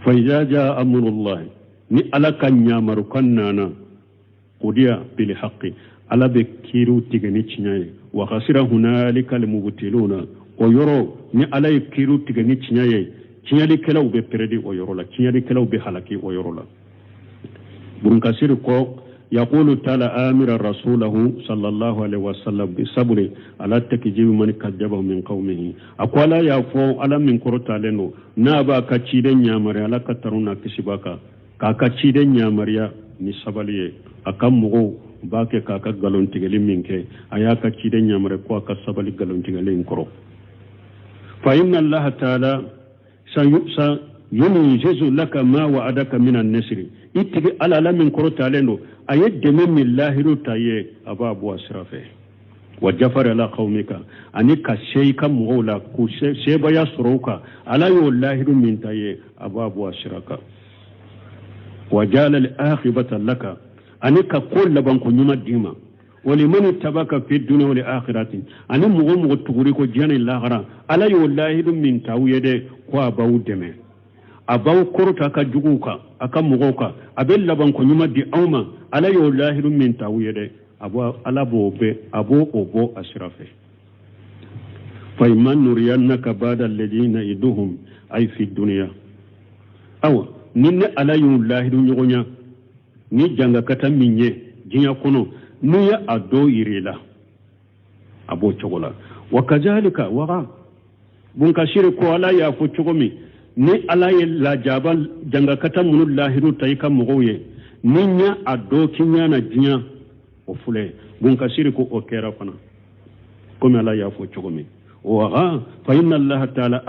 Fa iza jaa amrullahi, ni Ala ka ɲamarukan nana, qudiya bil haqqi, Ala bɛ kiiriw tigɛ ni tiɲɛ ye. Wa khasira hunalika almubtiluna, o yɔrɔ ni Ala ye kiiriw tigɛ ni tiɲɛ ye, tiɲɛlikɛlaw bɛ pɛrɛdi o yɔrɔ la, tiɲɛlikɛlaw bɛ halaki o yɔrɔ la. Bunkasiri ko yaqulu taala amira rasulahu sallallahu alaihi wasallam bi sabri ala takjibi man kajjaba min qaumihi. A ko Ala y'a fɔ, Ala min kɔrɔtalen don, n'a b'a ka ciden yamaruya, Ala ka tanu n'a kisi b'a kan, k'a ka ciden yamaruya ni sabali ye. A ka mɔgɔw b'a kɛ k'a ka nkalon tigɛli min kɛ, a y'a ka ciden yamaruya ko a ka sabali nkalon tigɛli in kɔrɔ. Fa inna allaha taala sa yunjizu laka ma wa'adaka min an-nasri, i tigi Ala, Ala min kɔrɔtalen don, a ye dɛmɛ min lahiru ta ye, a b'a bɔ a sira fɛ. Wa jafari ala qawmika, ani ka se i ka mɔgɔw la, k'u sebaya sɔrɔ u kan, Ala y'o lahiru min ta ye, a b'a bɔ a sira kan. Wa jala al-akhibata laka, ani ka ko labanko ɲuman d'i ma. Walimani tabaka fi dunya wal akhirati, ani mɔgɔ mɔgɔ tuguri ko diɲɛ ni lahara, Ala y'o lahidu min ta u ye dɛ, ko a b'aw dɛmɛ, a b'aw kɔrɔta a ka juguw kan, a ka mɔgɔw kan, a bɛ labanko ɲuman di aw ma. Ala y'o lahidu min ta u ye dɛ, a b'o Ala b'o bɛɛ, a b'o o bɔ a sira fɛ. Fa imma nuriyannaka ba'da alladhi na'iduhum ay fi dunya, awa ni ne Ala y'u lahidu ɲɔgɔn ni jangakata min ye diɲɛ kɔnɔ, n'i ye a dɔ yir'i la, a b'o cogo la. Wa kazalika waga bunkasiri ko Ala y'a fɔ cogo min, ni Ala ye lajaba jangakata minnu lahidu ta i ka mɔgɔw ye, ni n y'a a dɔ k'i ɲɛ na diɲɛ, o filɛ. Bunkasiri ko o kɛra fana komi Ala y'a fɔ cogo min. Waga fa inna allaha taala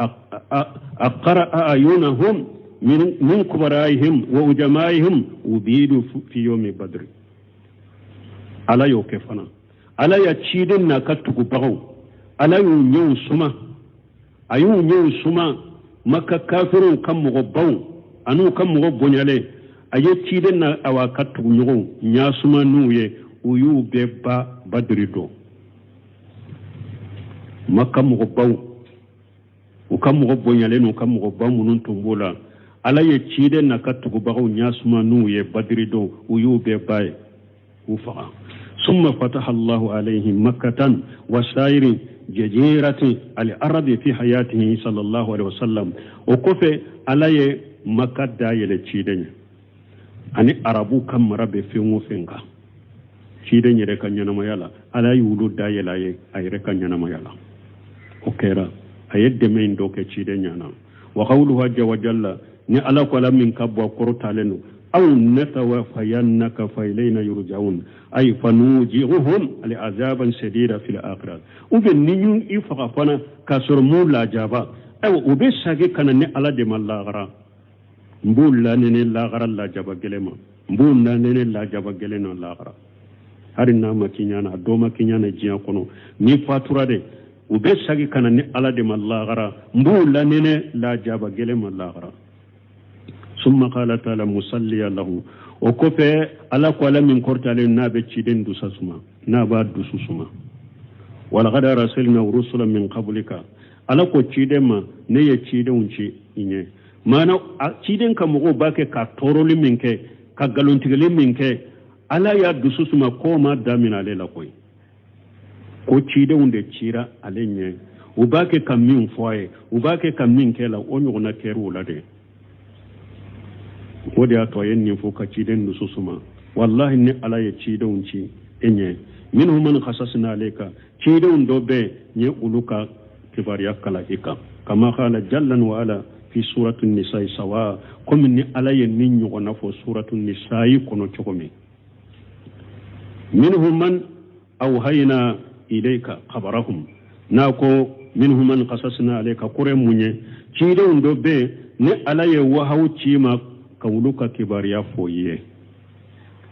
aqara ayunahum min kubaraihim wa ujamaihim ubidu fi yawmi badri. Ala y'o kɛ fana, Ala ya ciden n'a ka tugubagaw, Ala y'u ɲɛw suma, a y'u ɲɛw suma Maka kafiriw ka mɔgɔbaw an'u ka mɔgɔ bonyalen, a ye ciden n'a awa ka tuguɲɔgɔnw ɲɛ suma n'u ye, u y'u bɛɛ ba Badiri dɔn. Maka mɔgɔbaw, u ka mɔgɔ bonyalen n'u ka mɔgɔba minnu tun b'o la, Ala ye ciden n'a ka tugubagaw ɲɛ suma n'u ye Badiri dɔn, u y'u bɛɛ ba ye, k'u faga. Summa fataha Allahu alayhim makkatan wa sairi jazirati al-arabi fi hayatihi sallallahu alaihi wasallam. O kɔfɛ Ala ye Maka dayɛlɛ ciden ye, ani arabu ka mara bɛ fɛn o fɛn kan ciden yɛrɛ ka ɲɛnamaya la, Ala y'olu dayɛlɛ a ye a yɛrɛ ka ɲɛnamaya la. O kɛra a ye dɛmɛ in dɔ kɛ ciden ɲɛna. Wa qawluhu azza wa jalla, ni Ala ko Ala min ka bɔ a kɔrɔtalen don, aw natawafayannaka fa ilayna yurja'un ay fanuji'uhum al azaban shadida fil akhirah. Ou bien ni y'u i faga fana k'a sɔrɔ m'u lajaba, ayiwa u bɛ segin ka na ni Ala de ma lahara, n b'u lanɛnɛ lahara lajaba gɛlɛn ma, n b'u lanɛnɛ lajaba gɛlɛn na lahara. Hali n'a ma k'i ɲɛna, a dɔ ma k'i ɲɛna diɲɛ kɔnɔ, n'i fatura de, u bɛ segin ka na ni Ala de ma lahara, n b'u lanɛnɛ lajaba gɛlɛn ma lahara. Summa qala ta'ala musalliya lahu, o kɔfɛ Ala ko Ala min kɔrɔtalen n'a bɛ ciden dusu suma, n'a b'a dusu suma. Walaqad arsalna rusula min qablika, Ala ko ciden ma ne ye cidenw ci i ɲɛ. Maana ciden ka mɔgɔw b'a kɛ ka tɔɔrɔli min kɛ, ka nkalontigɛli min kɛ, Ala y'a dusu suma k'o ma daminɛ ale la koyi, ko cidenw de cira ale ɲɛ, u b'a kɛ ka min fɔ a ye, u b'a kɛ ka min kɛ la, o ɲɔgɔnna kɛra o la de. O de y'a to a ye nin fɔ ka ciden dusu suma. Walahi ni Ala ye cidenw ci e ɲɛ, minhum man qasasna alayka, cidenw dɔ bɛ n ye olu ka kibaruya kala i kan, kama qala jalla wa ala fi suratu nisa'i sawa, komi ni Ala ye nin ɲɔgɔnna fɔ suratu nisa'i kɔnɔ cogo min. Minhum man awhayna ilayka khabarahum, n'a ko minhum man qasasna alayka, kɔrɔ ye mun ye? Cidenw dɔ bɛ ni Ala ye wahawu ci ma ka olu ka kibaruya fɔ i ye,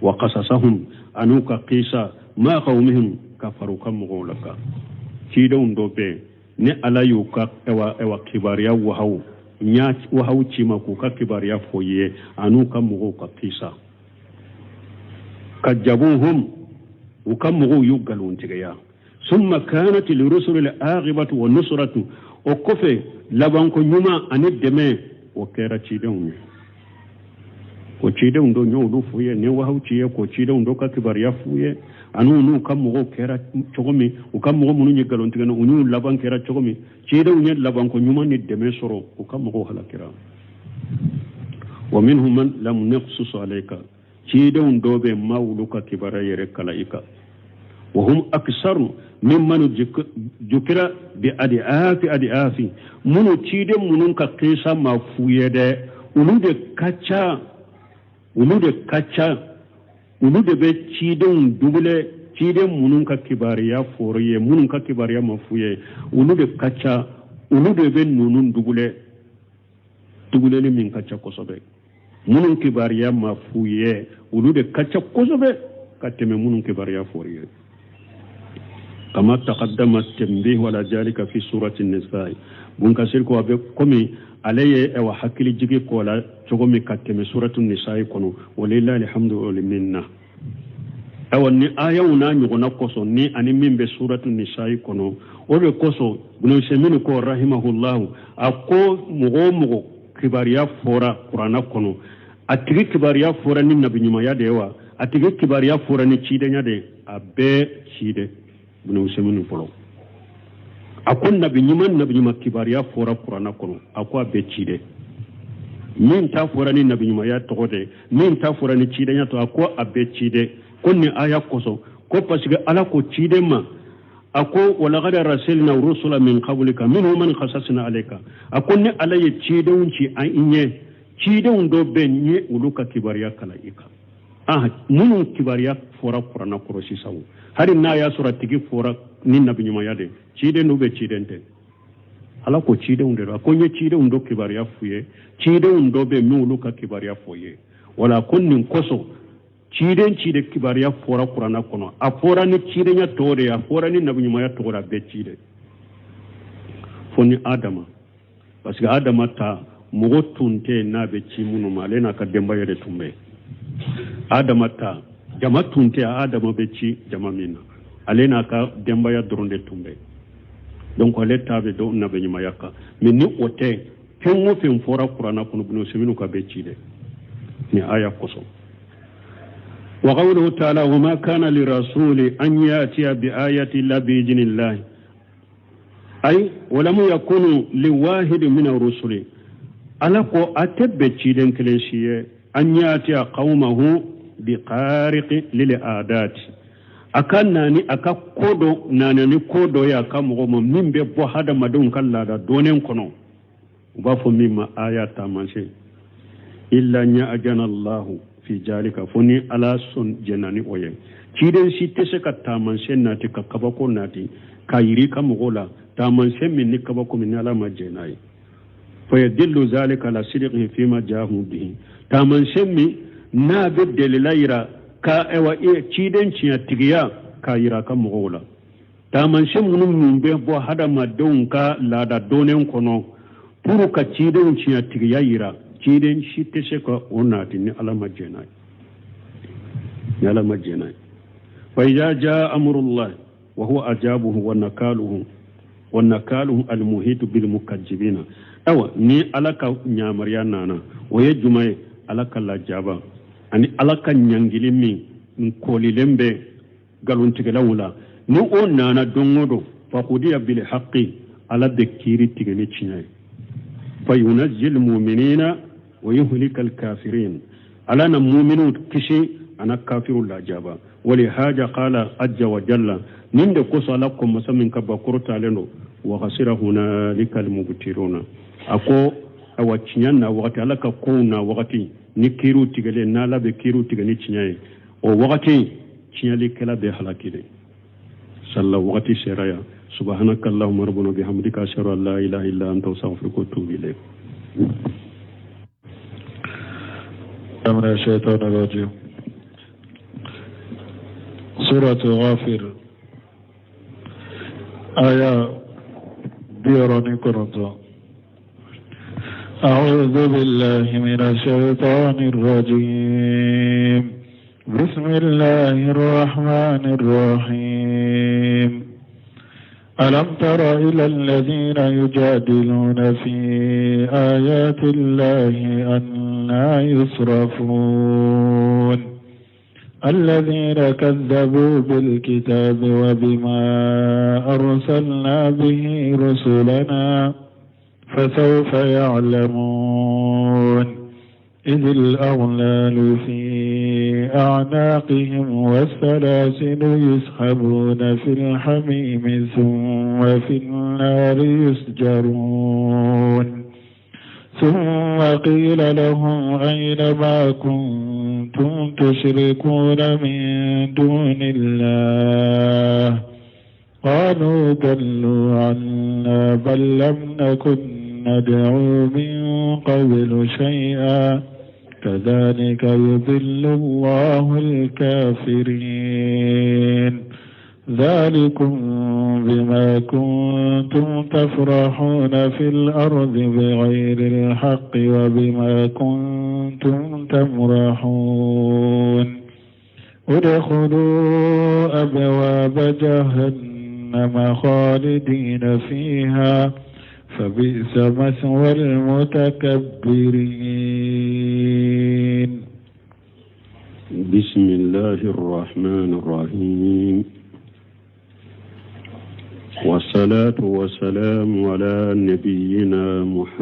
wa qasasahum, an'u ka qisa ma qawmihim, ka fara u ka mɔgɔw la kan. Cidenw dɔ bɛ ni Ala y'u ka ewa kibaruya wahawu N y'a wahawu ci ma k'u ka kibaruya fɔ i ye an'u ka mɔgɔw ka kisa. Kazzabuhum, u ka mɔgɔw y'u nkalontigiya. Summa kanat lirusuli al-aqibatu wa nusratu, o kɔfɛ labanko ɲuman ani dɛmɛ o kɛra cidenw ye. O cidenw dɔ n y'olu f'u ye, ni wahawu ci ye k'o cidenw dɔ ka kibaruya f'u ye ani u n'u ka mɔgɔw kɛra cogo min, u ka mɔgɔ minnu ye nkalon tigɛ u n'u laban kɛra cogo min. Cidenw ye labanko ɲuman ni dɛmɛ sɔrɔ, u ka mɔgɔw halakira. Wa minhum man lam naqsus alayka, cidenw dɔ bɛ n ma olu ka kibaruya yɛrɛ kalan i kan. Wa hum aksaru mimman jukira bi adiafi adiafi, minnu ciden minnu ka kisa ma f'u ye dɛ, olu de ka ca, olu de ka ca, olu de bɛ cidenw dubule. Ciden minnu ka kibaruya fɔr'i ye, minnu ka kibaruya ma f'u ye, olu de ka ca, olu de bɛ ninnu dubule, dubuleli min ka ca kosɛbɛ. Minnu kibaruya ma f'u ye, olu de ka ca kosɛbɛ ka tɛmɛ minnu kibaruya fɔr'i ye. Kama taqaddama tanbihu ala zalika fi surati nisa. Bun Kasir ko a bɛ komi ale ye ɛwa hakili jigi k'o la cogo min ka tɛmɛ suratu nisa kɔnɔ. Walillahi alhamdu wal minna. Awa ni ayaw n'a ɲɔgɔnna kosɔn ni ani min bɛ suratu nisa kɔnɔ, o de kosɔn Ibn Usaymin ko rahimahullahu, a ko mɔgɔ o mɔgɔ kibaruya fɔra kuranna kɔnɔ, a tigi kibaruya fɔra ni nabiɲumanya de ye wa, a tigi kibaruya fɔra ni cidenya de ye, a bɛɛ ciden. Ibn Usaymin fɔlɔ a ko nabi ɲuman nabi ɲuman kibaruya fɔra kuranna kɔnɔ, a ko a bɛɛ ciden. Min ta fɔra ni nabi ɲumanya tɔgɔ de, min ta fɔra ni cidenya tɔgɔ, a ko a bɛɛ ciden. Ko nin aya kosɔn, ko parce que Ala ko ciden ma, a ko walaqad arsalna rusula min qablika minhum man qasasna alayka, a ko ni Ala ye cidenw ci an ɲɛ, cidenw dɔ bɛ n ye olu ka kibaruya kalan i kan. Ah, minnu kibaruya fɔra kuranna kɔrɔ sisan, hali n'a y'a sɔrɔ a tigi fɔra ni nabi ɲumanya de, ciden dɔ bɛ ciden tɛ. Ala ko cidenw de don, a ko n ye cidenw dɔ kibaruya f'u ye, cidenw dɔ bɛ min olu ka kibaruya fɔ ye. Wala ko nin kosɔn ciden ciden kibaruya fɔra kuranna kɔnɔ, a fɔra ni cidenya tɔgɔ de ye, a fɔra ni nabiɲumanya tɔgɔ de, a bɛɛ ciden fo ni Adama. Parce que Adama ta mɔgɔ tun tɛ yen n'a bɛ ci minnu ma, ale n'a ka denbaya de tun bɛ. Adama ta jama tun tɛ Adama bɛ ci jama min na, ale n'a ka denbaya dɔrɔn de tun bɛ. Donc ale ta bɛ dɔn nabiɲumanya kan. Mais ni o tɛ, fɛn o fɛn fɔra kuranna kɔnɔ, Ibn Usaymin ka bɛɛ ci dɛ ni aya kosɔn. Wa qawluhu ta'ala wa ma kana lirasuli an yatiya bi ayati illa bi idhnillahi, ay wa lam yakunu liwahidin min ar-rusuli, Ala ko a tɛ bɛn ciden kelen si ye an yatiya qawmahu bi khariqi lil aadati, a ka nani a ka ko dɔ nana ni ko dɔ ye a ka mɔgɔ ma min bɛ bɔ hadamadenw ka laada dɔnnen kɔnɔ, u b'a fɔ min ma aya taamasiyɛn, illa ya'jana Allahu fi jalika, fo ni Ala sɔn jɛnna ni o ye. Ciden si tɛ se ka taamasiyɛn nati, ka kabako nati k'a yiri ka mɔgɔw la, taamasiyɛn min ni kabako min ni Ala ma jɛn n'a ye. Fa yadillu zalika ala sidqihi fima ja'ahum bihi, taamasiyɛn min n'a bɛ delila yira ka ɛwa ciden tiɲɛtigiya k'a yira a ka mɔgɔw la, taamasiyɛn minnu min bɛ bɔ hadamadenw ka laada dɔnnen kɔnɔ pour ka cidenw tiɲɛtigiya yira, ciden si tɛ se ka o nati ni Ala ma jɛn n'a ye, ni Ala ma jɛn n'a ye. Fa iza jaa amrullah wa huwa ajabuhu wa nakaluhu wa nakaluhu almuhitu bil mukajjibina. Awa ni Ala ka ɲamariya nana, o ye jumɛn ye? Ala ka lajaba ani Ala ka ɲangili min kɔlilen bɛ nkalontigɛlaw la, ni o nana don o don, faqudiya bil haqqi, Ala bɛ kiiri tigɛ ni tiɲɛ ye. Fa yunajjil mu'minina wa yuhlika al kafirin, Ala na mu'minu kisi ana kafiru lajaba. Wali haja qala ajja wa jalla, nin de kosɔn Ala ko masa min ka bakɔrɔ talen don, wa khasira hunalika al mubtiruna, a ko awa tiɲɛ na wagati, Ala ka kow na wagati ni kiiriw tigɛlen, n'Ala bɛ kiiriw tigɛ ni tiɲɛ ye, o wagati tiɲɛlikɛla bɛ halaki de. Salla wagati sera yan. Subhanaka allahumma rabbana bihamdika ashhadu an la ilaha illa anta astaghfiruka wa atubu ilayk. من الشيطان الرجيم. سورة غافر آية 69. أعوذ بالله من الشيطان الرجيم. بسم الله الرحمن الرحيم. ألم تر إلى الذين يجادلون في آيات الله أنى يصرفون؟ الذين كذبوا بالكتاب وبما أرسلنا به رسلنا فسوف يعلمون. إذ الأغلال في أعناقهم والسلاسل يسحبون في الحميم ثم في النار يسجرون. ثم قيل لهم أين ما كنتم تشركون من دون الله؟ قالوا ضلوا عنا بل لم نكن ندعو من قبل شيئا، كذلك يضل الله الكافرين. ذلكم بما كنتم تفرحون في الأرض بغير الحق وبما كنتم تمرحون. ادخلوا أبواب جهنم خالدين فيها فبئس مثوى المتكبرين. بسم الله الرحمن الرحيم، والصلاة والسلام على نبينا محمد.